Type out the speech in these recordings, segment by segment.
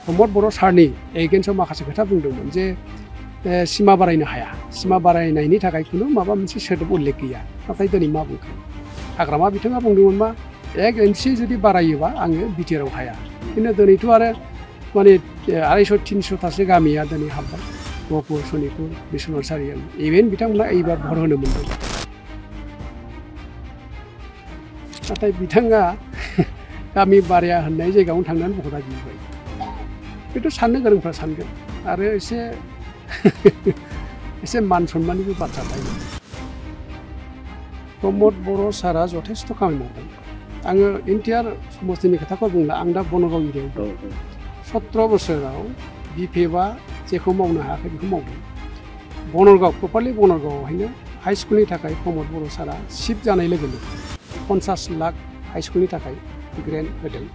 प्रमद बर' सारनि एगेन्स्टआव माखासे खोथा बुंदोंमोन जे सिमा बारायनो हाया सिमा बारायनायनि थाखाय खुनु माबा मोनसे सोदोब उल्लेख गैया नाथाय दिनै मा बुंखो हाग्रामा बिथाङा बुंदोंमोन मा 1 इन्सि जुदि बारायोबा आङो बिटिआरआव थाया खिन्थु दिनैथ' आरो माने 250-300थासो गामिया दिनै हाबबाय गहपुर सनितपुर बिश्वनाथ सारियालि इभेन बिथांमोना एबार भर होनो मोनदों नाथाय बिथाङा गामि बाराया होननाय जायगायावनो थांनानै भटा बिबाय बेथ' साननो गोरोंफ्रा सानगोन आरो एसे मान सन्माननिबो बाथ्रा थायो प्रमद बर' सारा जथेस्थ' खामानि मावदों आङो इन्टिआर समस्तिनि खोथाखौ बुंला आं दा बनगाव एरियायाव दं 17 बोसोराव बिपिएफआ जेखौ मावनो हायाखै बेखौ मावदों बनरगाव प्रपारलि बनरगावआवहायनो हाइ स्कुलनि थाखाय प्रमद बर' सारा चिफ जानाय लोगो लोगो 50 लाख हाइ स्कुलनि थाखाय ग्रेन्ट होदों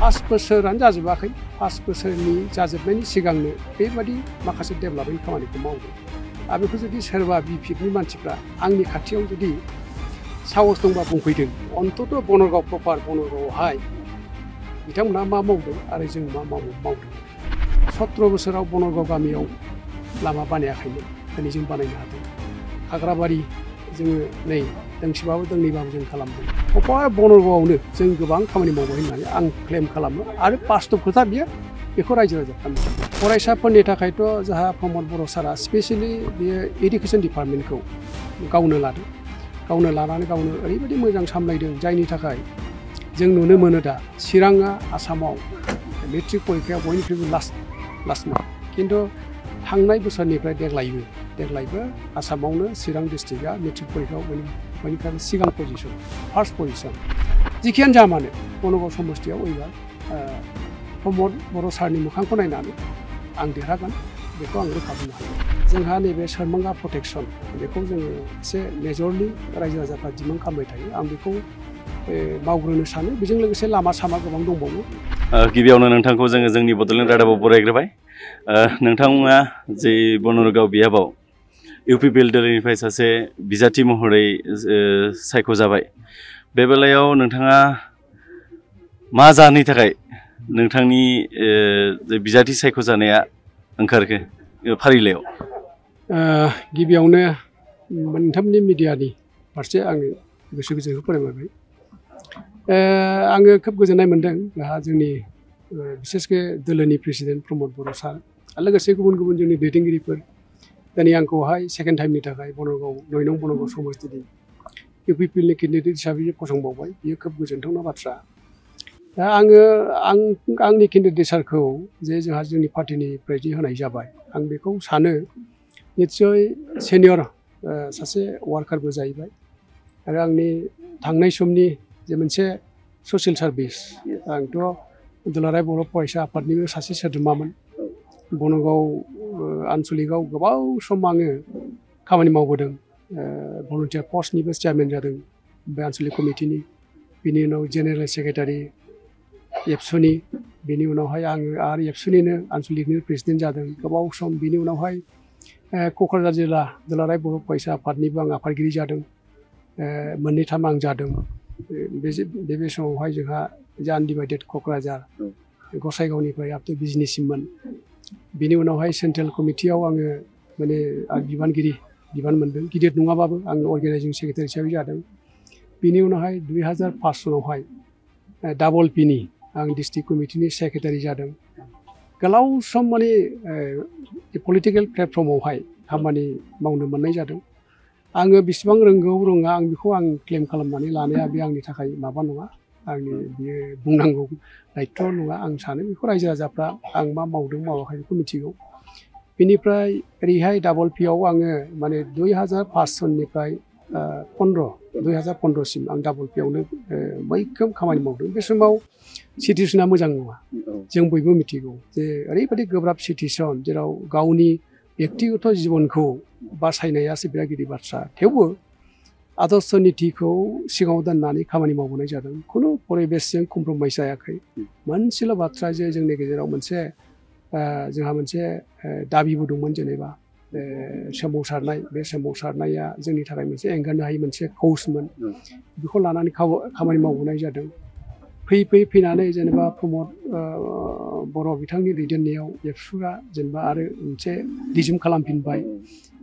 5 बोसोरानो जाजोबाखै 5 बोसोरनि जाजोबनायनि सिगांनो बेबादि माखासे डेभेलपमेन्ट खामानिखौ मावदों आरो बेखौ जुदि सोरबा बिपिएफनि मानसिफ्रा आंनि खाथियाव जुदि साहस दंबा बुंफैदों अन्तत बनरगाव प्रपार बनरगावआवहाय बिथांमोनहा मा मावदों आरो जों मा मावदों 17 बोसोराव बनरगाव गामियाव लामा बानायाखैमोन दिनै जों बानायनो हादों हाग्राबारि जोङो नै दोंसेबाबो दोंनैबाबो जों खालामदों प्रपार बनरगावआवनो जों गोबां खामानि मावबाय होननानै आं क्लेम खालामो आरो बास्तब खोथा बियो बेखौ रायजो राजाफ्रा मिथियो फरायसाफोरनि थाखायथ' जोंहा प्रमद बर' सारा स्पेसियेलि बेयो एडुकेसन डिपार्टमेन्टखौ गावनो लादों गावनो लानानै गावनो ओरैबायदि मोजां सामलायदों जायनि थाखाय जों नुनो मोनो दा चिराङा आसामाव मेट्रिक परिखायाव बयनिख्रुइबो लास्टमोन खिन्थु थांनाय बोसोरनिफ्राय देग्लायबो आसामावनो चिरां डिस्ट्रिक्टआ मेट्रिक परिखायाव बयनिफ्रायबो सिगां पजिसन फार्स्ट पजिसन जिखियानो जा मानो बनगाव समस्तियाव एबार प्रमद बर' सारनि मोखांखौ नायनानै आं देरहागोन बेखौ आं रोखा बुंनो हायो जोंहा नैबे सोरमांगा प्रटेक्सन बेखौ जोङो एसे मेजरलि रायजो राजाफ्रा डिमान्ड खालामबाय थायो आं बेखौ मावग्रोनो सानो बेजों लोगोसे लामा सामा गोबां दंबावो गिबियावनो नोंथांखौ जोङो जोंनि बड'लेण्ड रादाबाव बरायग्रोबाय नोंथाङा जे बनरगाव बियाबाव इउपिपिएल दोलोनिफ्राय सासे बिजाथि महरै सायख'जाबाय बे बेलायाव नोंथाङा मा जाहोननि थाखाय नोंथांनि बिजाथि सायख'जानाया ओंखारखो फारिलाइयाव गिबियावनो मोनथामनि मिडियानि फारसे आङो गोसो गोजोनखौ फोरमायबाय आङो खोब गोजोननाय मोनदों जोंनि बिसेसके दोलोनि प्रेसिडेन्ट प्रमद बर' सार आरो लोगोसे गुबुन गुबुन जोंनि दैदेनगिरिफोर दिनै आंखौहाय सेकेन्ड टाइमनि थाखाय बनरगाव 9 नं बनरगाव समस्तिनि इउपिपिएलनि केन्डिडेट हिसाबै फसंबावबाय बियो खोब गोजोनथावना बाथ्रा दा आङो आंनि केन्डिडेटसारखौ जे जोंहा जोंनि पार्टिनिफ्राय जे होनाय जाबाय आं बेखौ सानो निस्सय सेनियर सासे वार्कारबो जाहैबाय आरो आंनि थांनाय समनि जे मोनसे ससियेल सार्भिस आंथ' दुलाराय बर' फरायसा आफादनिबो सासे सोद्रोमामोन बनरगाव आनसलिकआव गोबाव सम आङो खामानि मावबोदों भलुन्टियार पस्टनिबो चेयारमेन जादों बे आनसलिक कमिटिनि बिनि उनाव जेनेरेल सेक्रेटारि एबसुनि बिनि उनावहाय आङो आरो एबसुनिनो आनसलिकनि प्रेसिडेन्ट जादों गोबाव सम बिनि उनावहाय क'क्राझार जिल्ला दुलाराय बर' फरायसा आफादनिबो आं आफादगिरि जादों मोननैथाम आं जादों बे समावहाय जोंहा जे आनडिभाइडेड क'क्राझार गसाइगावनिफ्राय आप टु बिजनिसिममोन बिनि उनावहाय सेन्ट्रेल कमिटियाव आङो माने बिबान मोनदों गिदिर नङाबाबो आङो अर्गेनाइजिं सेक्रेटारि हिसाबै जादों बिनि उनावहाय 2005 सनावहाय डाबल पिनि आं डिस्ट्रिक्ट कमिटिनि सेक्रेटारि जादों गोलाव सम माने पलिटिकेल प्लेटफर्मावहाय खामानि मावनो मोननाय जादों आङो बेसेबां रोंगौ रोङा आं बेखौ आं क्लेम खालामनानै लानाया बे आंनि थाखाय माबा नङा आंनि बियो बुंनांगौ दायित्व नङा आं सानो बेखौ रायजो राजाफ्रा आं मा मावदों मावाखै बेखौ मिथिगौ बेनिफ्राय ओरैहाय डाबल पिआव आङो माने 2005 सननिफ्राय 2015 सिम आं डाबल पिआवनो मैखोम खामानि मावदों बे समाव सिटुएसना मोजां नङा जों बयबो मिथिगौ जे ओरैबायदि गोब्राब सिटुएसन जेराव गावनि व्यक्तिगत जिबनखौ बासायनायासो बिराद गिदिर बाथ्रा थेवबो आदर्श नीतिखौ सिगाङाव दोननानै खामानि मावबोनाय जादों खुनु परिबेसजों कमप्रमाइज जायाखै मोनसेल' बाथ्रा जे जोंनि गेजेराव मोनसे जोंहा मोनसे दाबिबो दंमोन जेनेबा सोमावसारनाय बे सोमावसारनाया जोंनि थाखाय मोनसे एंगारनो हायै मोनसे कौसमोन बेखौ लानानै खामानि मावबोनाय जादों फैनानै जेनेबा प्रमद बर' बिथांनि दैदेननायाव एबसुआ जेनेबा आरो मोनसे रिजुम खालामफिनबाय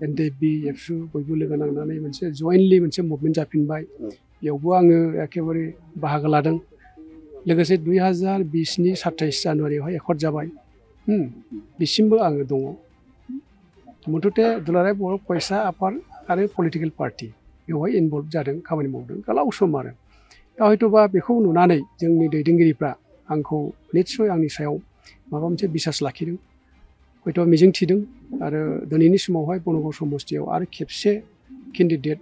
एनडिएफबि एबसु बयबो लोगो नांनानै मोनसे जयेन्टलि मोनसे मुभमेन्ट जाफिनबाय बेयावबो आङो एखेबारे बाहागो लादों लोगोसे 2020नि 27 जानुवारियावहाय एकर्ड जाबाय बिसिमबो आङो दङ मुथते दुलाराय बर' फरायसा आफाद आरो पलिटिकेल पार्टि बेवहाय इनभल्भ जादों खामानि मावदों गोलाव सम आरो दा हयतोबा बेखौ नुनानै जोंनि दैदेनगिरिफ्रा आंखौ निस्सय आंनि सायाव माबा मोनसे बिसास लाखिदों हयथ' मिजिं थिदों आरो दिनैनि समावहाय बनगाव समस्तियाव आरो खेबसे केन्डिडेट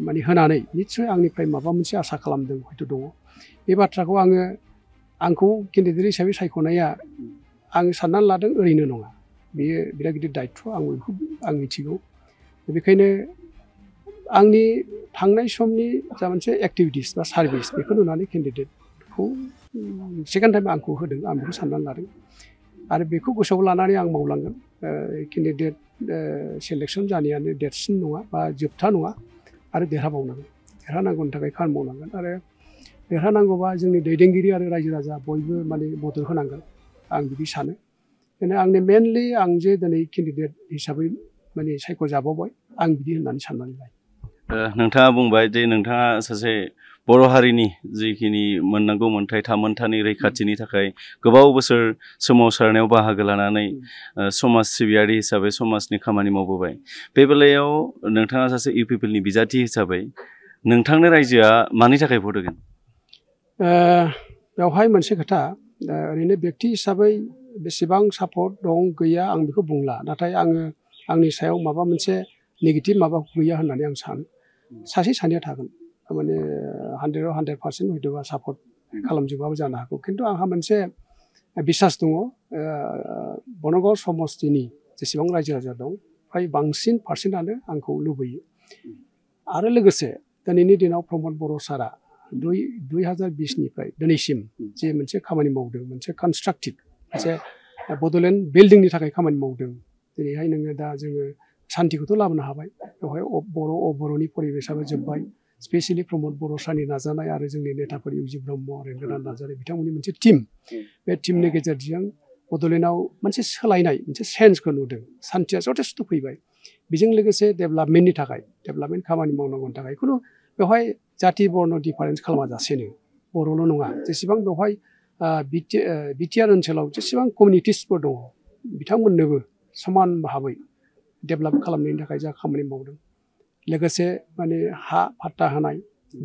माने होनानै निस्सय आंनिफ्राय माबा मोनसे आसा खालामदों हयथ' दङ बे बाथ्राखौ आंखौ केन्डिडेट हिसाबै सायख'नाया आं साननानै लादों ओरैनो नङा बेयो बिराद गिदिर दायित्व आं बेखौ आं मिथिगौ बेखायनो आंनि थांनाय समनि जा मोनसे एक्टिभिटिस बा सार्भिस बेखौ नुनानै केन्डिडेटखौ सेकेन्ड टाइम आंखौ होदों आं बेखौ साननानै लादों आरो बेखौ गोसोआव लानानै आं मावलांगोन केन्डिडेट सेलेक्सन जानायानो देरसिन नङा बा जोबथा नङा आरो देरहानांगौनि थाखाय खामानि मावनांगोन आरो देरहानांगौबा जोंनि दैदेनगिरि आरो रायजो राजा बयबो माने मदद होनांगोन आं बिदि सानो बेनो आंनि मेनलि आं जे दिनै केन्डिडेट हिसाबै माने सायख'जाबावबाय आं बिदि होननानै साननानै लायो नोंथाङा बुंबाय जे नोंथाङा सासे बर' हारिनि जिखिनि मोननांगौ मोन्थाय थामोन्थानि रैखाथिनि थाखाय गोबाव बोसोर सोमावसारनायाव बाहागो लानानै समाज सिबियारि हिसाबै समाजनि खामानि मावबोबाय बे बेलायाव नोंथाङा सासे इउपिपिएलनि बिजाथि हिसाबै नोंथांनि रायजोआ मानि थाखाय भट होगोन बेवहाय मोनसे खोथा ओरैनो बेक्ति हिसाबै बेसेबां सापर्ट दं गैया आं बेखौ बुंला नाथाय आङो आंनि सायाव माबा मोनसे नेगेटिभ माबा गैया होननानै आं सानो सासे सानैया थागोन माने 100% हयतोबा सापर्ट खालामजोबाबो जानो हागौ खिन्थु आंहा मोनसे बिसास दङ बनगाव समस्तिनि जेसेबां रायजो राजा दं फ्राय बांसिन पार्सेन्टआनो आंखौ लुबैयो आरो लोगोसे दिनैनि दिनाव प्रमद बर' सारा 2020निफ्राय दिनैसिम जे मोनसे खामानि मावदों मोनसे कनस्ट्राक्टिभ मोनसे बड'लेण्ड बिल्डिंनि थाखाय खामानि मावदों दिनैहाय नोङो दा जोङो सान्तिखौथ' लाबोनो हाबाय बेवहाय बर'नि परिबेसाबो जोब्बाय स्पेसियेलि प्रमद बर' सारनि नाजानाय आरो जोंनि नेताफोर इउजि ब्रह्म रेंगोनाथ नार्जारी बिथांमोननि मोनसे टीम बे टीमनि गेजेरजों बड'लेण्डआव मोनसे सोलायनाय मोनसे सेन्सखौ नुदों सान्तिया जथेस्थ' फैबाय बेजों लोगोसे डेभेलपमेन्टनि थाखाय डेभेलपमेन्ट खामानि मावनांगौनि थाखाय खुनु बेवहाय जाति बर्न डिफारेन्स खालामाजासेनो बर'ल' नङा जेसेबां बेवहाय बिटिआर ओनसोलाव जेसेबां कमिउनिटिसफोर दङ बिथांमोननोबो समान भाबै डेभेलप खालामनायनि थाखाय जा खामानि मावदों लोगोसे माने हा फाट्टा होनाय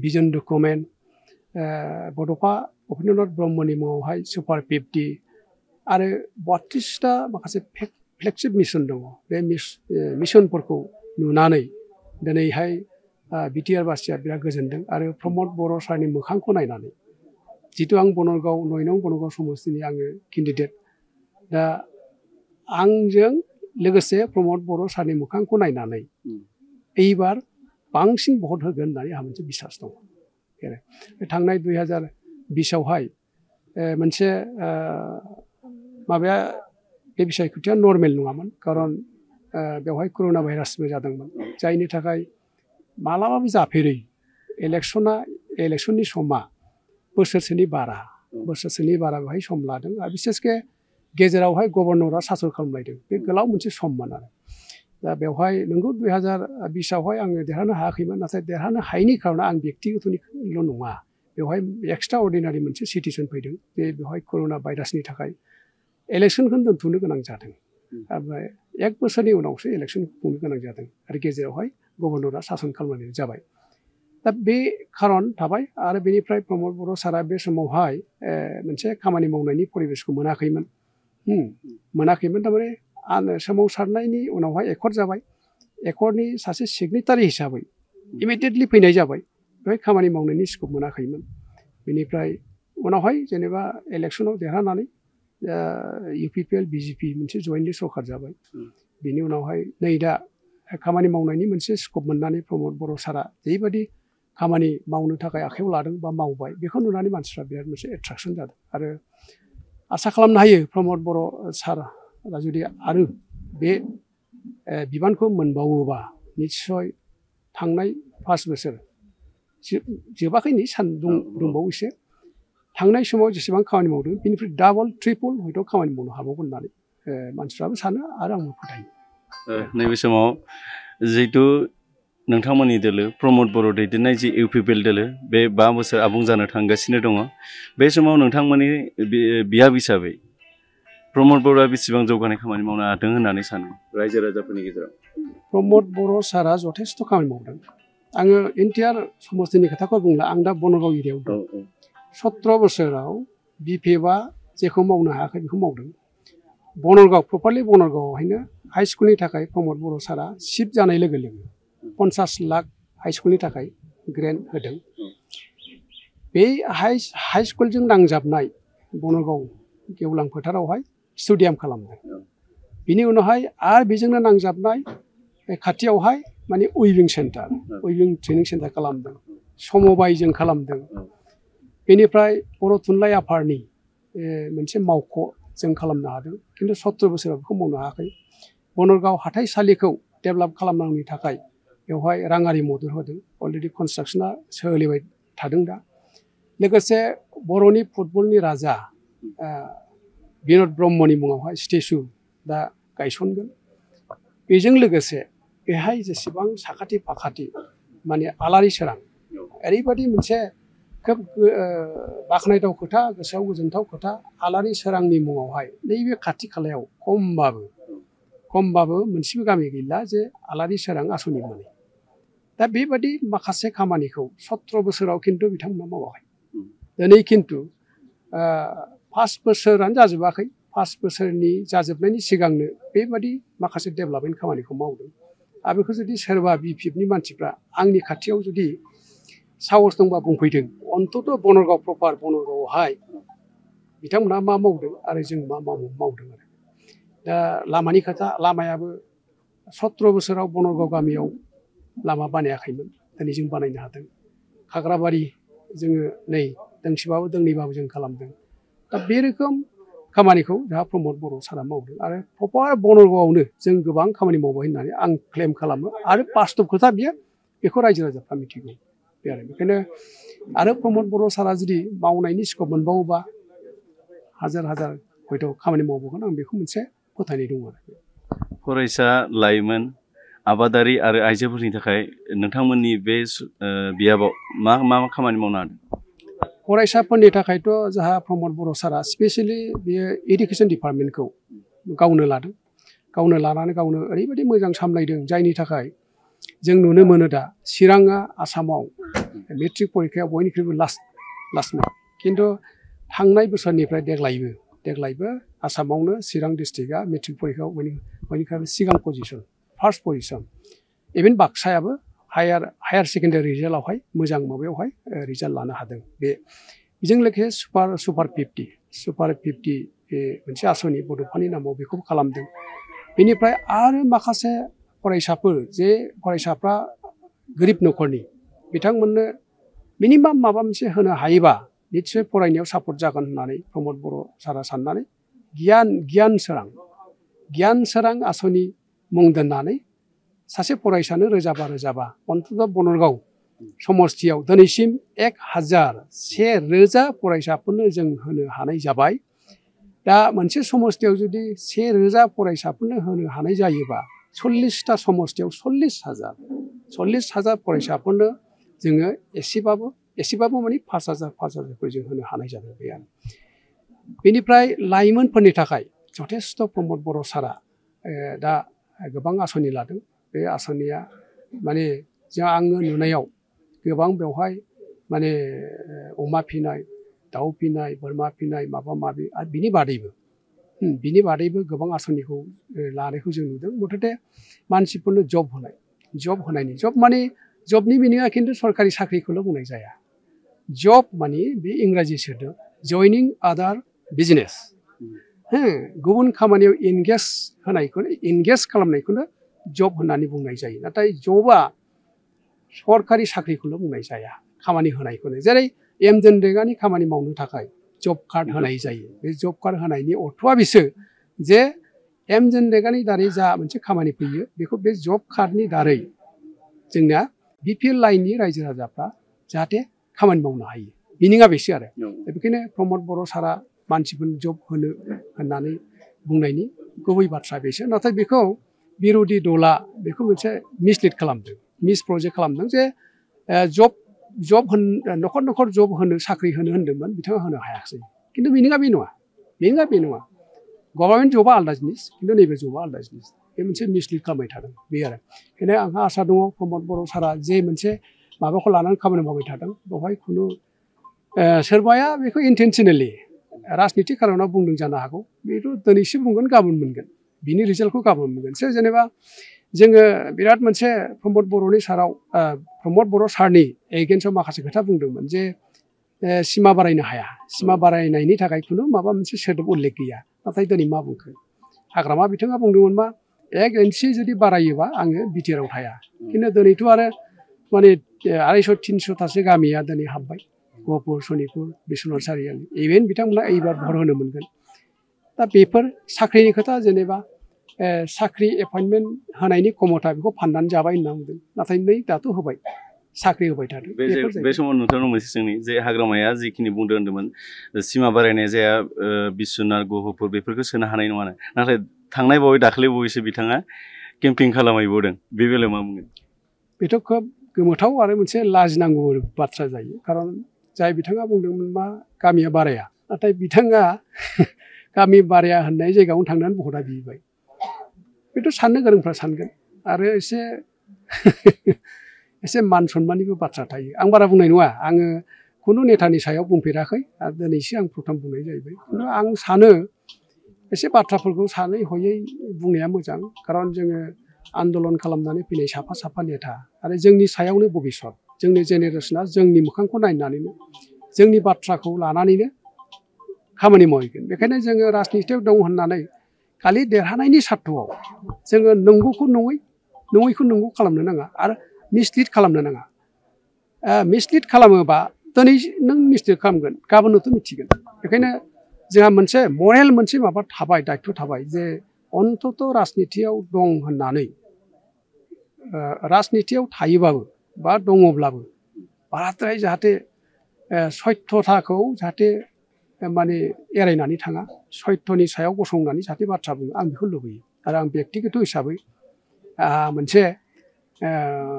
भिजन डकुमेन्ट बड'फा उपेन्द्रनाथ ब्रह्मनि मुङावहाय सुपार 50 आरो 32टा माखासे फ्लेगशिप मिशन दङ बे मिशनफोरखौ नुनानै दिनैहाय बिटिआर बासिया बिराद गोजोनदों आरो प्रमद बर' सारनि मोखांखौ नायनानै जितु आं बनगाव 9 नं बनगाव समस्तिनि आङो केन्डिडेट दा आंजों लोगोसे प्रमद बर' सारनि मोखांखौ नायनानै एइबार बांसिन भट होगोन होननानै आंहा मोनसे बिसास दङ थांनाय 2020आवहाय मोनसे माबाया बे बिसायख'थिया नर्मेल नङामोन खारन बेवहाय कर'ना भाइरासबो जादोंमोन जायनि थाखाय मालाबाबो जाफेरै इलेक्सननि समा बोसोरसेनि बारा बेवहाय सम लादों आरो बिसेसके गेजेरावहाय गभर्नरा सासन खालामलायदों बे गोलाव मोनसे सममोन आरो दा बेवहाय नोंगौ 2020आवहाय आङो देरहानो हायाखैमोन नाथाय देरहानो हायैनि खार'ना आं बेक्तिगतनिल' नङा बेवहाय एक्सट्रा अर्डिनारि मोनसे सिटुवेसन फैदों जे बेवहाय कर'ना भाइरासनि थाखाय इलेक्सनखौनो दोनथ'नो गोनां जादों ओमफ्राय 1 बोसोरनि उनावसो इलेक्सनखौ खुंनो गोनां जादों आरो गेजेरावहाय गभर्नरा सासन खालामनाय जाबाय दा बे खारन थाबाय आरो बेनिफ्राय प्रमद बर' सारा बे समावहाय मोनसे खामानि मावनायनि परिबेसखौ मोनाखैमोन थारमाने सोमावसारनायनि उनावहाय एकर्ड जाबाय एकर्डनि सासे सिगनेटारि हिसाबै इमिडियेटलि फैनाय जाबाय बेवहाय खामानि मावनायनि स्कप मोनाखैमोन बेनिफ्राय उनावहाय जेनेबा इलेक्सनाव देरहानानै इउपिपिएल बिजेपि मोनसे जयेन्टलि सरकार जाबाय बेनि उनावहाय नै दा खामानि मावनायनि मोनसे स्कप मोननानै प्रमद बर' सारा जेरैबायदि खामानि मावनो थाखाय आखायाव लादों बा मावबाय बेखौ नुनानै मानसिफ्रा बिराद मोनसे एट्राकसन जादों आरो आसा खालामनो हायो प्रमद बर' सारा जुदि आरो बे बिबानखौ मोनबावोबा निस्सय थांनाय 5 बोसोर जोबाखै नै दंबावो एसे थांनाय समाव जेसेबां खामानि मावदों बिनिफ्राय डाबल ट्रिपल हयथ' खामानि मावनो हाबावगोन होननानै मानसिफ्राबो सानो आरो आंबो फोथायो। नैबे समाव जिहेतु नोंथांमोननि दोलो प्रमद बर' दैदेननाय जि इउपिपिएल दोलो बे 5 बोसोर आबुं जानो थांगासिनो दङ। बे समाव नोंथांमोननि बियाब हिसाबै प्रमद बर'आ बेसेबां जौगानाय खामानि मावनो हादों होननानै सानो रायजो राजाफोरनि गेजेराव? प्रमद बर' सारा जथेस्थ' खामानि मावदों। आङो एनटिआर समस्तिनि खोथाखौ बुंला, आं दा बनगाव एरियायाव दं। 17 बोसोराव बिपिएफआ जेखौ मावनो हायाखै बेखौ मावदों। बनगाव प्रपारलि बनगावआवहायनो हाइ स्कुलनि थाखाय प्रमद बर' सारा चिफ जानाय लोगो लोगो 50 लाख हाइ स्कुलनि थाखाय ग्रेन्ट होदों। बे हाइ स्कुलजों नांजाबनाय बनगाव गेवलां फोथारावहाय स्टेडियाम खालामदों। बिनि उनावहाय आरो बेजोंनो नांजाबनाय खाथियावहाय माने उइभिं सेन्टार, उइभिं ट्रेनिं सेन्टार खालामदों। समबायजों खालामदों। बेनिफ्राय बर' थुनलाइ आफादनि मोनसे मावख' जों खालामनो हादों, खिन्थु 17 बोसोराव बेखौ मावनो हायाखै। बनगाव हाथाइसालिखौ डेभेलप खालामनायनि थाखाय बेवहाय राङारि मदद होदों। अलरेडि कनस्ट्राक्सना सोलिबाय थादों दा। लोगोसे बर'नि फुटबलनि राजा बिन'द ब्रह्मनि मुङावहाय स्टेचु दा गायसनगोन। बेजों लोगोसे बेहाय जेसेबां साखाथि फाखाथि माने आलारि सोरां, ओरैबायदि मोनसे खोब बाख्नायथाव खोथा, गोसोआव गोजोनथाव खोथा, आलारि सोरांनि मुङावहाय नैबे खाथि खालायाव खमबाबो मोनसेबो गामि गैला जे आलारि सोरां आसनि मोनो। दा बेबादि माखासे खामानिखौ 17 बोसोराव खिन्थु बिथांमोना मावाखै। दिनै खिन्थु 5 बोसोरानो जाजोबाखै, 5 बोसोरनि जाजोबनायनि सिगांनो बेबादि माखासे डेभेलपमेन्ट खामानिखौ मावदों। आरो बेखौ जुदि सोरबा बिपिएफनि मानसिफ्रा आंनि खाथियाव जुदि साहस दंबा बुंफैदों, अन्तत बनगाव प्रपार बनगावआवहाय बिथांमोनहा मा मावदों आरो जों मा मावदों आरो। दा लामानि खोथा, लामायाबो 17 बोसोराव बनगाव गामियाव लामा बानायाखैमोन, दिनै जों बानायनो हादों। खाग्राबारि जोङो नै दोंसेबाबो दोंनैबाबो जों खालामदों। दा बे रोखोम खामानिखौ जोंहा प्रमद बर' सारा मावदों आरो प्रपार बनगावआवनो जों गोबां खामानि मावबाय होननानै आं क्लेम खालामो आरो बास्तब खोथा बियो, बेखौ रायजो राजाफ्रा मिथिगौ। बे आरो बेखायनो आरो प्रमद बर' सारा जुदि मावनायनि स्कप मोनबावोबा हाजार हयथ' खामानि मावबावगोन, आं बेखौ मोनसे फोथायनाय दं आरो। फरायसा, लाइमोन, आबादारि आरो आइजोफोरनि थाखाय नोंथांमोननि बे बियाबाव मा खामानि मावनो हादों? फरायसाफोरनि थाखायथ' जोंहा प्रमद बर' सारा स्पेसियेलि बेयो इडुकेसन डिपार्टमेन्टखौ गावनो लादों। गावनो लानानै गावनो ओरैबायदि मोजां सामलायदों, जायनि थाखाय जों नुनो मोनो दा चिराङा आसामाव मेट्रिक परिखायाव बयनिख्रुइबो लास्टमोन। खिन्थु थांनाय बोसोरनिफ्राय देग्लायबो आसामावनो चिरां डिस्ट्रिक्टआ मेट्रिक परिखायाव बयनिख्रुइबो सिगां पजिसन, फार्स्ट पजिसन। इभेन बाक्सायाबो हायार सेकेन्डारि रिजाल्टआवहाय मोजां माबायावहाय रिजाल्ट लानो हादों। बेजों लोगोसे सुपार 50 बे मोनसे आसनि बड'फानि नामाव बेखौबो खालामदों। बेनिफ्राय आरो माखासे फरायसाफोर, जे फरायसाफ्रा गोरिब न'खरनि, बिथांमोननो मिनिमाम माबा मोनसे होनो हायोबा निस्सय फरायनायाव सापर्ट जागोन होननानै प्रमद बर' सारा साननानै गियान सोरां आसनि मुं दोननानै सासे फरायसानो रोजाबा अन्तत बनगाव समस्तियाव दिनैसिम 1,000 फरायसाफोरनो जों होनो हानाय जाबाय। दा मोनसे समस्तियाव जुदि 1,000 फरायसाफोरनो होनो हानाय जायोबा 40टा समस्तियाव 40,000 फरायसाफोरनो जोङो एसेबाबो माने 5,000 जों होनो हानाय जादों बे आरो। बेनिफ्राय लाइमोनफोरनि थाखाय जथेस्थ' प्रमद बर' सारा दा गोबां आसनि लादों। बे आसनिया माने आङो नुनायाव गोबां बेवहाय माने अमा फिनाय, दाउ फिनाय, बोरमा फिनाय माबा माबि आरो बिनि बादैबो गोबां आसनिखौ लानायखौ जों नुदों। मथथे मानसिफोरनो जबनि मिनिङा खिन्थु सरकारि साख्रिखौल' बुंनाय जाया। जब माने बे इंराजि सोदोब जयनिं आदार बिजनेस, गुबुन खामानियाव इंगेज खालामनायखौनो जब होननानै बुंनाय जायो। नाथाय जबआ सरकारि साख्रिखौल' बुंनाय जाया, खामानि होनायखौनो। जेरै एमजेनरेगानि खामानि मावनो थाखाय जब कार्ड होनाय जायो। बे जब कार्ड होनायनि अर्थ'आ बेसो जे एमजेनरेगानि दारै जा मोनसे खामानि फैयो बेखौ बे जब कार्डनि दारै जोंना बिपिएल लाइननि रायजो राजाफ्रा जाहाथे खामानि मावनो हायो। मिनिङा बेसो आरो बेखायनो प्रमद बर' सारा मानसिफोरनो जब होनो होननानै बुंनायनि गुबै बाथ्रा बेसो नाथाय बेखौ बिर'धि दला बेखौ मोनसे मिसलिड खालामदों मिसप्रजेक्ट खालामदों जे जब न'खर न'खर जब होनो साख्रि होनो होन्दोंमोन बिथाङा होनो हायाखिसै खिन्थु मिनिङा बे नङा गभर्नमेन्ट जबा आलादा जिनिस खिन्थु नैबे जबा आलादा जिनिस बे मोनसे मिसलिड खालामबाय थादों बे आरो बेखायनो आंहा आसा दङ प्रमद बर' सारा जे मोनसे माबाखौ लानानै खामानि मावबाय थादों बेवहाय खुनु सोरबाया बेखौ इन्टेनसनेलि राजनिति खारनाव बुंदों जानो हागौ बेथ' दिनैसो बुंगोन गाबोन मोनगोन बिनि रिजाल्टखौ गाबोन मोनगोन जेनेबा जोङो बिराद मोनसे प्रमद बर'नि साराव प्रमद बर' सारनि एगेन्स्टआव माखासे खोथा बुंदोंमोन जे सिमा बारायनो हाया सिमा बारायनायनि थाखाय खुनु माबा मोनसे सोदोब उल्लेख गैया नाथाय दिनै मा बुंखो हाग्रामा बिथाङा बुंदोंमोन मा 1 इन्सि जुदि बारायोबा आङो बिटिआरआव थाया खिन्थु दिनैथ' आरो माने 250-300थासो गामिया दिनै हाबबाय गहपुर सनितपुर बिश्वनाथ सारियालि इभेन बिथांमोना एबार भर होनो मोनगोन दा बेफोर साख्रिनि खोथा जेनेबा साख्रि एपइन्टमेन्ट होनायनि खमथा बेखौ फाननानै जाबाय होनना बुंदों नाथाय नै दाथ' होबाय साख्रि होबाय थादों बे समाव नोंथांनाव मोनसे सोंनि जे हाग्रामाया जिखिनि होन्दोंमोन सिमा बारायनाय जाया बिश्वनाथ गहपुर बेफोरखौ सोनो हानाय नङा नाथाय थांनाय दाख्लै बावैसो बिथाङा केम्पिं खालामहैबावदों बे बेलायाव मा बुंगोन बेथ' खोब गोमोथाव आरो मोनसे लाजिनांगौ बाथ्रा जायो खारन जाय बिथाङा बुंदोंमोन मा गामिया बाराया नाथाय बिथाङा गामि बाराया होननाय जायगायावनो थांनानै भटा बिबाय बेथ' साननो गोरोंफ्रा सानगोन आरो एसे मान सनमाननिबो बाथ्रा थायो आं बारा बुंनाय नङा आङो खुनु नेतानि सायाव बुंफेराखै आरो दिनैसो आं प्रथम बुंनाय जाहैबाय खिन्थु आं सानो एसे बाथ्राफोरखौ सानै हयै बुंनाया मोजां खारन जोङो आन्दलन खालामनानै फैनाय साफा नेता आरो जोंनि सायावनो भबिसत जोंनि जेनेरेसना जोंनि मोखांखौ नायनानैनो जोंनि बाथ्राखौ लानानैनो खामानि मावहैगोन बेखायनो जोङो राजनितियाव दं होननानै खालि देरहानायनि सार्थआव जोङो नंगौखौ नङैखौ नंगौ खालामनो नाङा आरो मिसलिड खालामनो नाङा मिसलिड खालामोबा दिनै नों मिसलिड खालामगोन गाबोनथ' मिथिगोन बेखायनो जोंहा मोनसे मरेल मोनसे माबा थाबाय दायथ' थाबाय जे अन्तत राजनितियाव दं होननानै राजनितियाव थायोबाबो बा दङब्लाबो बाराद्राय जाहाथे सत्यथाखौ जाहाथे माने एरायनानै थाङा सत्यनि सायाव गसंनानै जाहाथे बाथ्रा बुङो आं बेखौ लुबैयो आरो आं बेक्तिगत हिसाबै मोनसे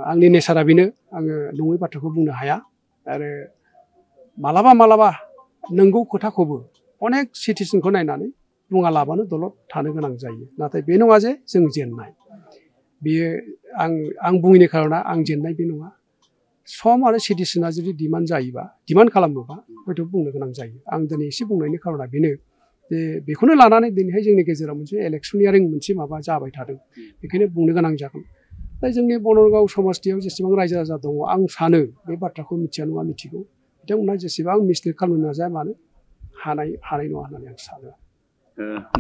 आंनि नेचारा बेनो आङो नङै बाथ्राखौ बुंनो हाया आरो मालाबा नंगौ खोथाखौबो अनेक सिटुवेसनखौ नायनानै बुङा लाबानो दलद थानो गोनां जायो नाथाय बे नङा जे जों जेननाय बेयो आं बुङैनि खारना आं जेननाय बे नङा सम आरो सिटुवेसना जुदि डिमान्ड खालामोबा हयथ' बुंनो गोनां जायो आं दिनै एसे बुंनायनि खारना बेनो जे बेखौनो लानानै दिनैहाय जोंनि गेजेराव मोनसे इलेक्सनियारिं मोनसे माबा जाबाय थादों बेखायनो बुंनो गोनां जागोन दा जोंनि बनरगाव समस्थियाव जेसेबां रायजो राजा दङ आं सानो बे बाथ्राखौ मिथिया नङा मिथिगौ बिथांमोनहा जेसेबां मिसलिड खालामनो नाजाया मानो हानाय नङा होननानै आं सानो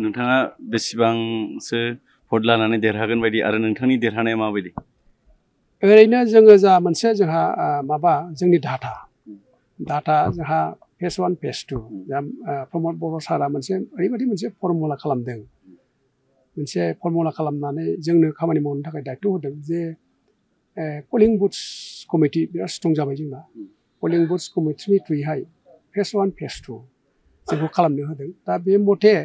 नोंथाङा बेसेबांसो भट लानानै देरहागोन बायदि आरो नोंथांनि देरहानाया माबायदि ओरैनो जोङो जा मोनसे जोंहा माबा जोंनि डाटा जोंहा फेज 1 फेज 2 दा प्रमद बर' सारा मोनसे ओरैबायदि मोनसे फर्मुला खालामदों मोनसे फर्मुला खालामनानै जोंनो खामानि मावनो थाखाय दायथ' होदों जे पलिं बुथ्स कमिटि बिराद स्ट्रं जाबाय जोंना पलिं बुथ्स कमिटिनि थ्रुयैहाय फेज 1 फेज 2 जोंखौ खालामनो होदों दा बे मथे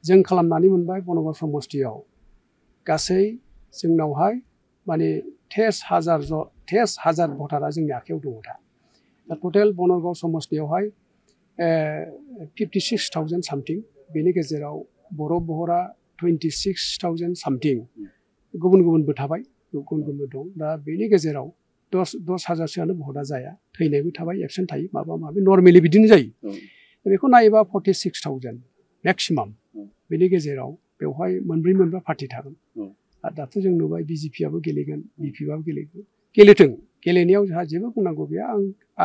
जों खालामनानै मोनबाय बनरगाव समस्थियाव गासै जोंनावहाय माने 23,000 भटारा जोंनि आखायाव दङ दा टटेल बनरगाव समस्थियावहाय 56,000 सामथिं बेनि गेजेराव बर' बहरा 26,000 सामथिं गुबुनबो थाबाय गुबुनबो दं दा बेनि गेजेराव 10,000सोआनो भटा जाया थैनायबो थाबाय एबसेन्ट थायो माबा नर्मेलि बिदिनो जायो बेखौ नायोबा 46,000 मेक्सिमाम बेनि गेजेराव बेवहाय मोनब्रै पार्टि थागोन आरो दाथ' जों नुबाय बिजेपिआबो गेलेगोन बिपिआबो गेलेगोन गेलेथों गेलेनायाव जोंहा जेबो बुंनांगौ गैया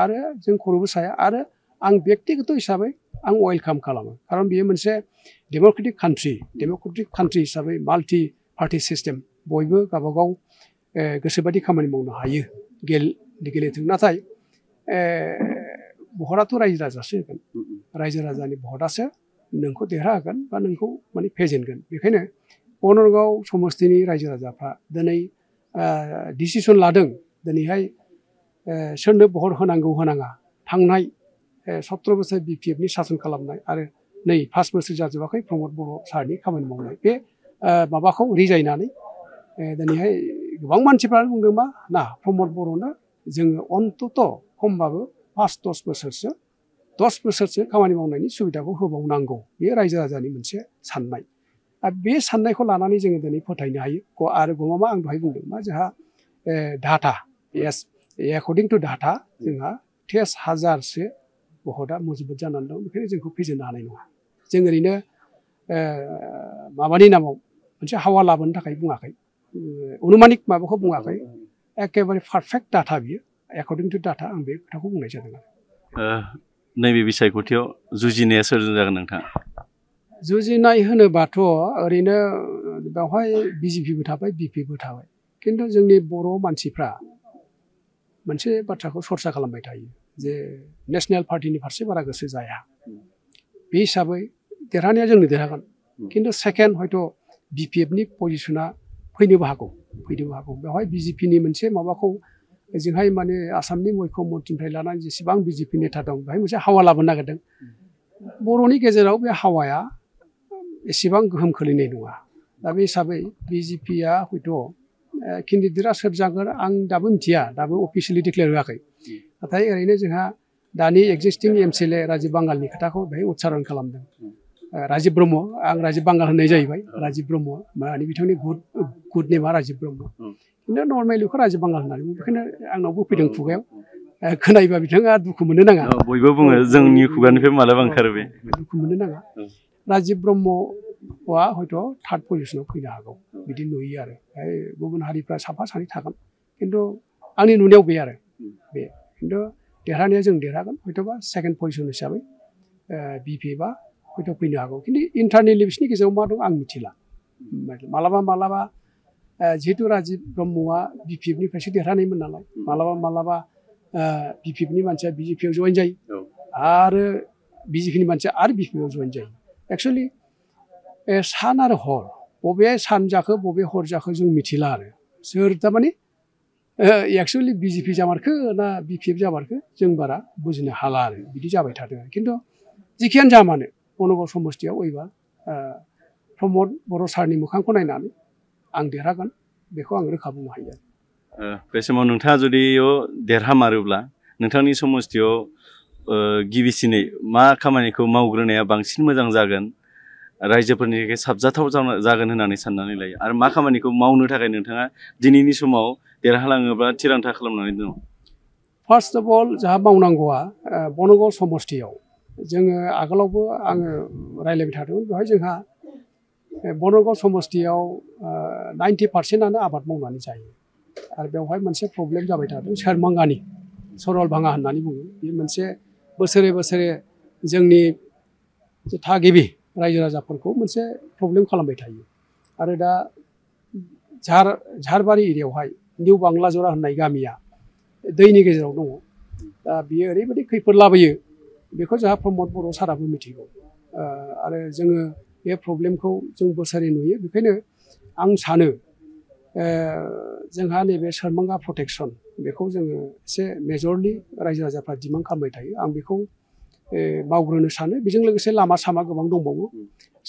आरो जों खर'बो साया आरो आं बेक्तिगत हिसाबै आं वेलकाम खालामो खारन बेयो मोनसे डेम'क्रेटिक कान्ट्रि हिसाबै माल्टि पार्टि सिस्टेम बयबो गावबागाव गोसोबादि खामानि मावनो हायो गेलेथों नाथाय भटआथ' रायजो राजासो होगोन रायजो राजानि भटआसो नोंखौ देरहाहोगोन बा नोंखौ माने फेजेनगोन बेखायनो बनरगाव समस्थिनि रायजो राजाफ्रा दिनै डिसिसन लादों दिनैहाय सोरनो भट होनांगौ होनाङा थांनाय 17 बोसोर BPF-नि सासन खालामनाय आरो नै 5 बोसोर जाजोबाखै प्रमद बर' सारनि खामानि मावनाय बे माबाखौ रिजायनानै दिनैहाय गोबां मानसिफ्रानो बुंदों मा ना प्रमद बर'नो जोङो अन्तत खमबाबो 5-10 बोसोरसो खामानि मावनायनि सुबिदाखौ होबावनांगौ बे रायजो राजानि मोनसे साननाय आरो बे साननायखौ लानानै जोङो दिनै फोथायनो हायो आरो गमामा आं दहाय बुंदों मा जोंहा डाटा एकर्डिं टु डाटा जोंहा 23,000सो भटआ मजबुत जानानै दं बेखायनो जोंखौ फेजेननो हानाय नङा जों ओरैनो माबानि नामाव मोनसे हावा लाबोनो थाखाय बुङाखै अनुमानिक माबाखौ बुङाखै एखेबारे पारफेक्ट डाटा बियो एकर्डिं टु डाटा आं बे खोथाखौ बुंनाय जादों नैबे बिसायख'थियाव जुजिनाया सोरजों जागोन नोंथां जुजिनाय होनोबाथ' ओरैनो बेवहाय BJP-बो थाबाय BP-बो थाबाय खिन्थु जोंनि बर' मानसिफ्रा मोनसे बाथ्राखौ सरसा खालामबाय थायो जे नेशनेल पार्टिनि फारसे बारा गोसो जाया बे हिसाबै देरहानाया जोंनो देरहागोन खिन्थु सेकेन्ड हयथ' BPF-नि पजिशना फैनोबो हागौ बेवहाय BJP-नि मोनसे माबाखौ जोंहाय माने आसामनि मुख्यमन्थ्रिनिफ्राय लानानै जेसेबां BJP नेता दं बेवहाय मोनसे हावा लाबोनो नागिरदों बर'नि गेजेराव बे हावाया एसेबां गोहोम खोलैनाय नङा दा बे हिसाबै BJP-आ हयथ' केन्डिडेटआ सोर जागोन आं दाबो मिथिया दाबो अफिसियेलि डिक्लेयार होआखै नाथाय ओरैनो जोंहा दानि एक्जिस्टिं MCLA राजीब बांगालनि खोथाखौ बेहाय उच्चारण खालामदों राजीब ब्रह्म आं राजीब बांगाल होननाय जाहैबाय राजीब ब्रह्म माने बिथांनि गुड नेमा राजीब ब्रह्म खिन्थु नर्मेलि बेखौ राजीब बांगाल होननानै बेखायनो आंनावबो फैदों खुगायाव खोनायोबा बिथाङा दुखु मोननो नाङा बयबो बुङो जोंनि खुगानिफ्राय मालाबा ओंखारो बे दुखु मोननो नाङा राजीब ब्रह्मआ हयथ' थार्ड पजिशनाव फैनो हागौ बिदि नुयो आरो गुबुन हारिफ्रा साफा सानै थागोन खिन्थु आंनि नुनायाव बे आरो बे खिन्थु देरहानाया जों देरहागोन हयथ'बा सेकेन्ड पजिशन हिसाबै BPF-आ हयथ' फैनो हागौ खिन्थु इन्टारनेलि बिसोरनि गेजेराव मा दं आं मिथिला मालाबा जिहेतु राजीब ब्रह्मआ BPF-निफ्रायसो देरहानायमोन नालाय मालाबा BPF-नि मानसिया BJP-आव जइन जायो आरो BJP-नि मानसिया आरो BPF-आव जइन जायो एक्सुवेलि सान आरो हर बबे सान जाखो बबे हर जाखो जों मिथिला आरो सोर थारमाने एक्सुवेलि BJP जामारखो ना BPF जामारखो जों बारा बुजिनो हाला आरो बिदि जाबाय थादों खिन्थु जिखियानो जा मानो बनगर समस्तियाव एबार प्रमद बर' सारनि मोखांखौ नायनानै आं देरहागोन बेखौ आं रोखा बुंनो हायो बे समाव नोंथाङा जुदि देरहामारोब्ला नोंथांनि समस्तियाव गिबिसिनै मा खामानिखौ मावग्रोनाया बांसिन मोजां जागोन रायजोफोरनि थाखाय साबजाथाव जागोन होननानै साननानै लायो आरो मा खामानिखौ मावनो थाखाय नोंथाङा दिनैनि समाव देरहालाङोब्ला थिरांथा खालामनानै दङ फार्स्ट अफ अल जोंहा मावनांगौआ बनगर समस्तियाव जोङो आगोलावबो आङो रायज्लायबाय थादोंमोन बेवहाय जोंहा बनगर समस्तियाव 90%आनो आबाद मावनानै जायो आरो बेवहाय मोनसे प्रब्लेम जाबाय थादों सेरमांगानि सरलभाङा होननानै बुङो बे मोनसे बोसोरे जोंनि थागिबि रायजो राजाफोरखौ मोनसे प्रब्लेम खालामबाय थायो आरो दा झारबारि एरियायावहाय निउ बांलाजरा होननाय गामिया दैनि गेजेराव दङ दा बियो ओरैबायदि खैफोद लाबोयो बेखौ जोंहा प्रमद बर' साराबो मिथिगौ आरो जोङो बे प्रब्लेमखौ जों बोसोरै नुयो बेखायनो आं सानो जोंहा नैबे सेरमांगा प्रटेक्सन बेखौ जोङो एसे मेजरलि रायजो राजाफ्रा डिमान्ड खालामबाय थायो आं बेखौ मावग्रोनो सानो बेजों लोगोसे लामा सामा गोबां दंबावो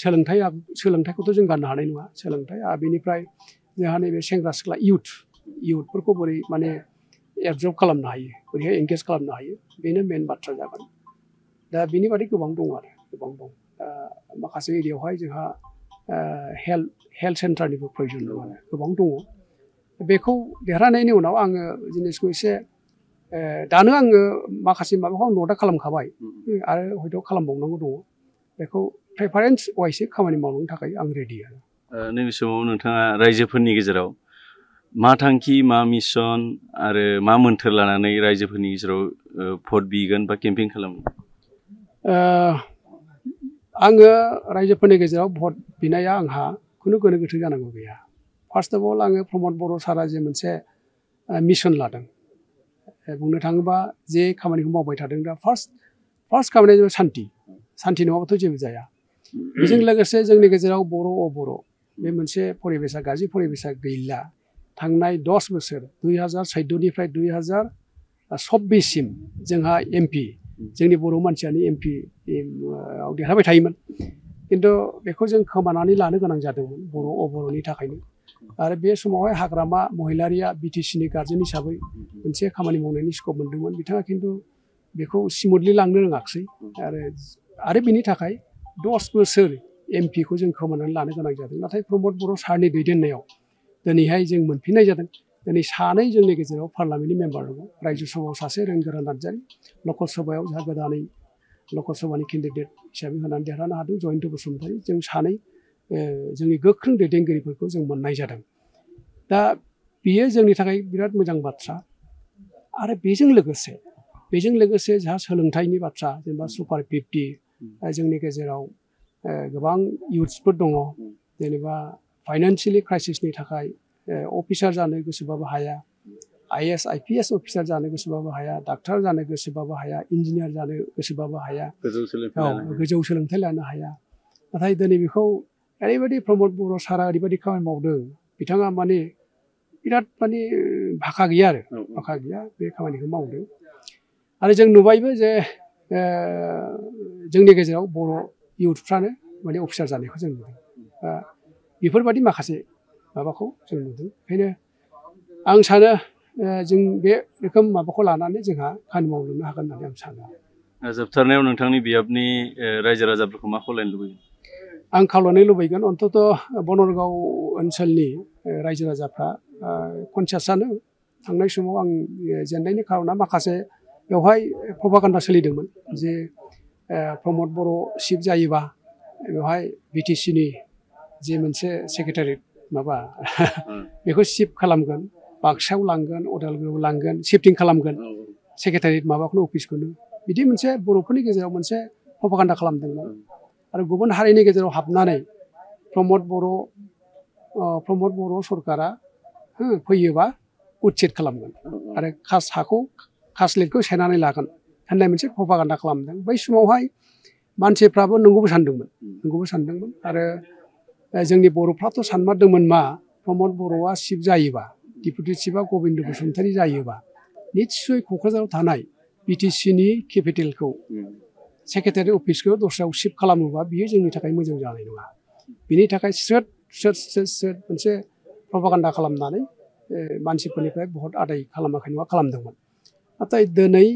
सोलोंथाइखौथ' जों गारनो हानाय नङा सोलोंथाइ आरो बेनिफ्राय जोंहा नैबे सेंग्रा सिख्ला इयुथफोरखौ बोरै माने एबजर्ब खालामनो हायो बोरैहाय एंगेज खालामनो हायो बेनो मेन बाथ्रा जागोन दा बेनि बादै गोबां दं आरो गोबां दं माखासे एरियायावहाय जोंहा हेल्थ सेन्टारनिबो प्रयजन दं आरो गोबां दङ बेखौ देरहानायनि उनाव आङो जिनिसखौ एसे दानो आङो माखासे माबाखौ आं नटा खालामखाबाय आरो हयथ' खालामबावनांगौ दङ बेखौ प्रेफारेन्स वाइसै खामानि मावनो थाखाय आं रेडि आरो नैबे समाव नोंथाङा रायजोफोरनि गेजेराव मा थांखि मा मिशन आरो मा मोन्थोर लानानै रायजोफोरनि गेजेराव भट बिगोन बा केम्पेइन खालामो आङो रायजोफोरनि गेजेराव भट बिनाया आंहा खुनु गोनो गोथो जानांगौ गैया फार्स्ट अफ अल आङो प्रमद बर' सारा जे मोनसे मिशन लादों बुंनो थाङोबा जे खामानिखौ मावबाय थादों दा फार्स्ट खामानिया जाबाय सान्थि नङाबाथ' जेबो जाया बेजों लोगोसे जोंनि गेजेराव बर' बे मोनसे परिबेसा गाज्रि परिबेसा गैला थांनाय 10 बोसोर 2014निफ्राय 2026सिम जोंहा MP जोंनि बर' मानसियानो MP आव देरहाबाय थायोमोन खिन्थु बेखौ जों खोमानानै लानो गोनां जादोंमोन बर' अबर'नि थाखायनो आरो बे समावहाय हाग्रामा महिलारिया BTC नि गार्जेन हिसाबै मोनसे खामानि मावनायनि स्कप मोनदोंमोन बिथाङा खिन्थु बेखौ स्मुथलि लांनो रोङाखिसै आरो बिनि थाखाय 10 बोसोर MP खौ जों खोमानानै लानो गोनां जादों नाथाय प्रमद बर' सारनि दैदेननायाव दिनैहाय जों मोनफिननाय जादों दिनै सानै जोंनि गेजेराव पार्लामेन्टनि मेम्बार दङ रायजो सभायाव सासे रोंगोरा नार्जारि लकसभायाव जोंहा गोदानै लकसभानि केन्डिडेट हिसाबै होनानै देरहानो हादों जयन्त बसुमतारी जों सानै जोंनि गोख्रों दैदेनगिरिफोरखौ जों मोननाय जादों दा बियो जोंनि थाखाय बिराद मोजां बाथ्रा आरो बेजों लोगोसे जोंहा सोलोंथाइनि बाथ्रा जेनेबा सुपार 50 जोंनि गेजेराव गोबां इउथ्सफोर दङ जेनेबा फाइनान्सियेलि क्राइसिसनि थाखाय अफिसार जानो गोसोबाबो हाया IAS IPS अफिसार जानो गोसोबाबो हाया डाक्टार जानो गोसोबाबो हाया इन्जिनियार जानो गोसोबाबो हाया गोजौ सोलोंथाइ लानो हाया नाथाय दिनै बेखौ ओरैबायदि प्रमद बर' सारा ओरैबायदि खामानि मावदों बिथाङा माने बिराद माने भाखा गैया बे खामानिखौ मावदों आरो जों नुबायबो जे जोंनि गेजेराव बर' इउथफ्रानो माने अफिसार जानायखौ जों नुदों बेफोरबायदि माखासे माबाखौ जों नुदों ओंखायनो आं सानो जों बे रोखोम माबाखौ लानानै जोंहा खामानि मावलांनो हागोन होननानै आं सानो जोबथारनायाव नोंथांनि बियाबनि रायजो राजाफोरखौ मा खावलायनो लुबैयो आं खावलायनो लुबैगोन अन्तत बनरगाव ओनसोलनि रायजो राजाफ्रा कनसियास जानो थांनाय समाव आं जेननायनि खार'ना माखासे बेवहाय प्रपागान्डा सोलिदोंमोन जे प्रमद बर' चिफ जायोबा बेवहाय BTC नि जे मोनसे सेक्रेटारियेट माबा बेखौ शिफ्ट खालामगोन बाक्सायाव लांगोन अदालगुरियाव लांगोन शिफ्टिं खालामगोन सेक्रेटारियेट माबाखौनो अफिसखौनो बिदि मोनसे बर'फोरनि गेजेराव मोनसे प्रपागान्डा खालामदोंमोन आरो गुबुन हारिनि गेजेराव हाबनानै प्रमद बर' सरकारा फैयोबा उच्छेद खालामगोन आरो कास्ट लिस्टखौ सेनानै लागोन होननाय मोनसे प्रपागान्डा खालामदों बै समावहाय मानसिफ्राबो नंगौबो सानदोंमोन आरो जोंनि बर'फ्राथ' सानमारदोंमोन मा प्रमद बर'आ चिफ जायोबा डिपुटि चिफआ गबिन्द बसुमतारी जायोबा निस्सय क'क्राझाराव थानाय BTC नि केपिटेलखौ सेक्रेटारि अफिसखौ दस्रायाव शिफ्ट खालामोबा बियो जोंनि थाखाय मोजां जानाय नङा बिनि थाखाय स्रोद मोनसे प्रपागान्डा खालामनानै मानसिफोरनिफ्राय भट आदाय खालामाखै नङा खालामदोंमोन नाथाय दिनै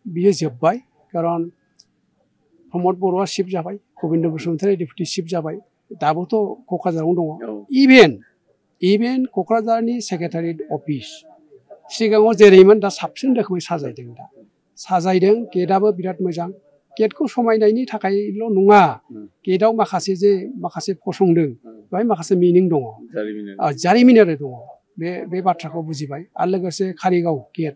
बियो जोब्बाय खारन प्रमद बर'आ चिफ जाबाय गबिन्द बसुमतारी डिपुटि चिफ जाबाय दाबोथ' क'क्राझारावनो दङ इभेन क'क्राझारनि सेक्रेटारियेट अफिस सिगाङाव जेरैमोन दा साबसिन रोखोमै साजायदों गेटआबो बिराद मोजां गेटखौ समायनायनि थाखायल' नङा गेटआव माखासे फसंदों बेवहाय माखासे मिनिं दङ जारिमिनारि दङ बे बाथ्राखौ बुजिबाय आरो लोगोसे कारिगाव गेट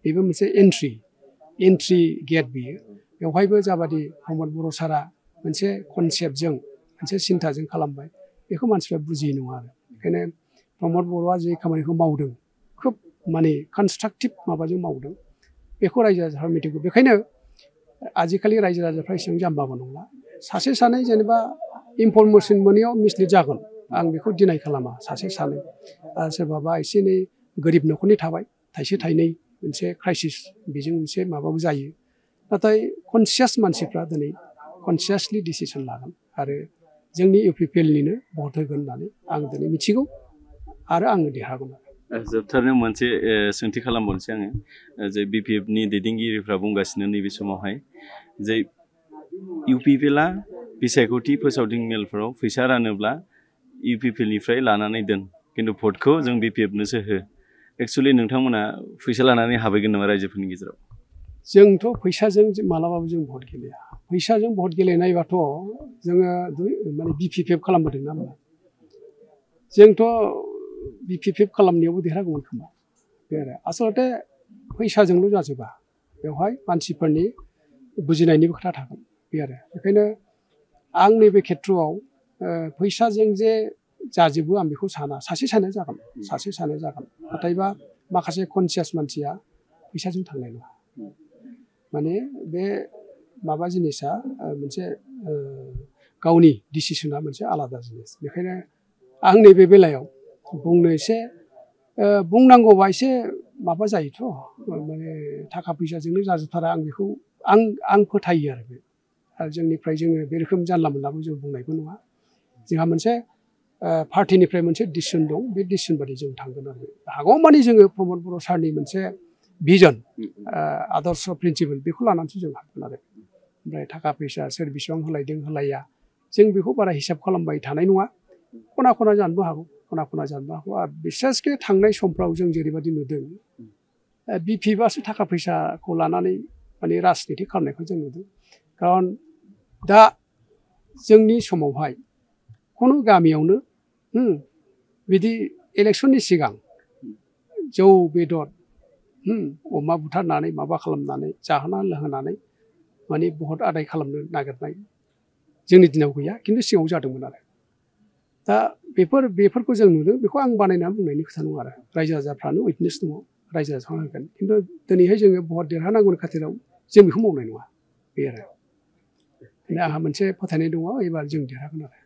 बेबो मोनसे एन्ट्रि गेट बियो बेवहायबो जाबादि प्रमद बर' सारा मोनसे कनसेप्टजों मोनसे सिन्थाजों खालामबाय बेखौ मानसिफ्रा बुजियै नङा आरो बेखायनो प्रमद बर'आ जे खामानिखौ मावदों खोब माने कनस्ट्राक्टिभ माबाजों मावदों बेखौ रायजो राजाफ्रा मिथिगौ बेखायनो आजिखालि रायजो राजाफ्रा एसेबां जाम्बाबो नंला सासे सानै जेनेबा इनफरमेसन मोनैयाव मिसलिड जागोन आं बेखौ डिनाय खालामा सासे सानै सोरबाबा एसे एनै गोरिब न'खरनि थाबाय थाइसे थाइनै मोनसे क्राइसिस बेजों मोनसे माबाबो जायो नाथाय कनसियास मानसिफ्रा दिनै कनसियासलि डिसिसन लागोन आरो जोंनि UPPLनिनो भट होगोन होननानै आं दिनै मिथिगौ आरो आङो देरहागोन जोबथारनायाव मोनसे सोंथि खालामबावनोसै आङो जे BPFनि दैदेनगिरिफ्रा बुंगासिनो नैबे समावहाय जे UPPLआ बिसायख'थि फोसावदिं मेलफोराव फैसा रानोब्ला UPPLनिफ्राय लानानै दोन खिन्थु भटखौ जों BPFनोसो हो एक्सुवेलि नोंथांमोना फैसा लानानै हाबैगोन नामा रायजोफोरनि गेजेराव जोंथ' फैसाजों मालाबाबो जों भट गेलेया फैसाजों भट गेलेनायबाथ' जोङो माने BPF खालामबोदों ना होमबा जोंथ' BPF खालामनायावबो देरहागौमोन खोमा बे आरो आसलथे फैसाजोंल' जाजोबा बेवहाय मानसिफोरनि बुजिनायनिबो खोथा थागोन बे आरो बेखायनो आं नैबे खेथ्रआव फैसाजों जे जाजोबो आं बेखौ साना सासे सानै जागोन नाथायबा माखासे कनसियास मानसिया फैसाजों थांनाय नङा माने बे माबा जिनिसा मोनसे गावनि डिसिसना मोनसे आलादा जिनिस बेखायनो आं नैबे बेलायाव बुंनो एसे बुंनांगौबा एसे माबा जायोथ' माने थाखा फैसाजोंनो जाजोबथारा आं बेखौ आं फोथायो आरो बे आरो जोंनिफ्राय जोङो बे रोखोम जानला मोनलाबो जों बुंनायबो नङा जोंहा मोनसे पार्टिनिफ्राय मोनसे डिसिसन दं बे डिसिसन बादि जों थांगोन आरो हागौमानि जोङो प्रमद बर' सारनि मोनसे भिजन आदर्श प्रिन्सिपल बेखौ लानानैसो जों हागोन आरो ओमफ्राय थाखा फैसा सोर बेसेबां होलायदों होलाया जों बेखौ बारा हिसाब खालामबाय थानाय नङा खना खना जानोबो हागौ खना खना जानोबो हागौ आरो बिसेसके थांनाय समफ्राव जों जेरैबायदि नुदों बिपिबासो थाखा फैसाखौ लानानै माने राजनिति खालामनायखौ जों नुदों खारन दा जोंनि समावहाय खुनु गामियावनो बिदि इलेक्सननि सिगां जौ बेदर अमा बुथारनानै माबा खालामनानै जाहोना लोंहोनानै माने भट आदाय खालामनो नागिरनाय जोंनि दिनाव गैया खिन्थु सिगाङाव जादोंमोन आरो दा बेफोरखौ जों नुदों बेखौ आं बानायनानै बुंनायनि खोथा नङा आरो रायजो राजाफ्रानो उइटनेस दङ रायजो राजाफ्रा होगोन खिन्थु दिनैहाय जोङो भट देरहानांगौनि खाथिराव जों बेखौ मावनाय नङा बे आरो आंहा मोनसे फोथायनाय दङ एबार जों देरहागोन आरो